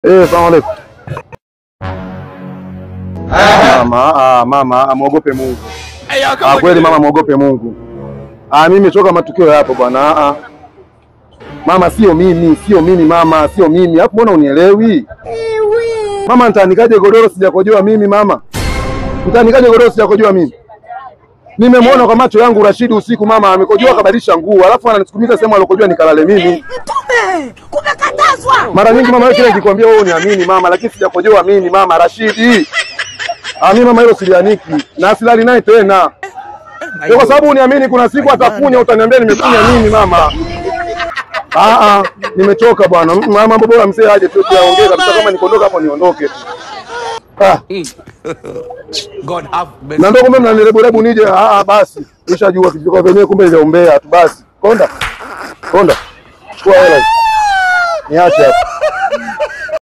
Salamu aleikum. Mama, mama, muogope Mungu. Kweli mama, muogope Mungu. Mimi toka matukio yapo bwana. Mama, sio mimi, sio mimi mama, sio mimi. Hapo mbona unielewi? Mama, nitaanikaje godoro sijakojoa mimi mama? Nitaanikaje godoro sijakojoa mimi? Nimemwona kwa macho yangu Rashidi usiku mama amekojoa kabadilisha nguo, alafu ananisukumiza sehemu alikojoa nikalale mimi. Mtume, kumekatazwa. Mara nyingi mama wewe nikikwambia wewe uniamini mama, lakini sijakojoa mimi mama Rashidi. Mimi mama hilo silianiki na silali naye tena. Kwa sababu uniamini, kuna siku atakunya utaniambia nimekunya mimi mama. Nimechoka bwana. Mambo bora mzee aje tu tuyaongee kabisa, kama niondoke hapo niondoke tu. God have mercy. Na ndio kumbe mnanirebu nije. Basi. Nishajua kitu vyenyewe kumbe vya umbea tu basi. Konda. Konda. Chukua hela. Niache hapa.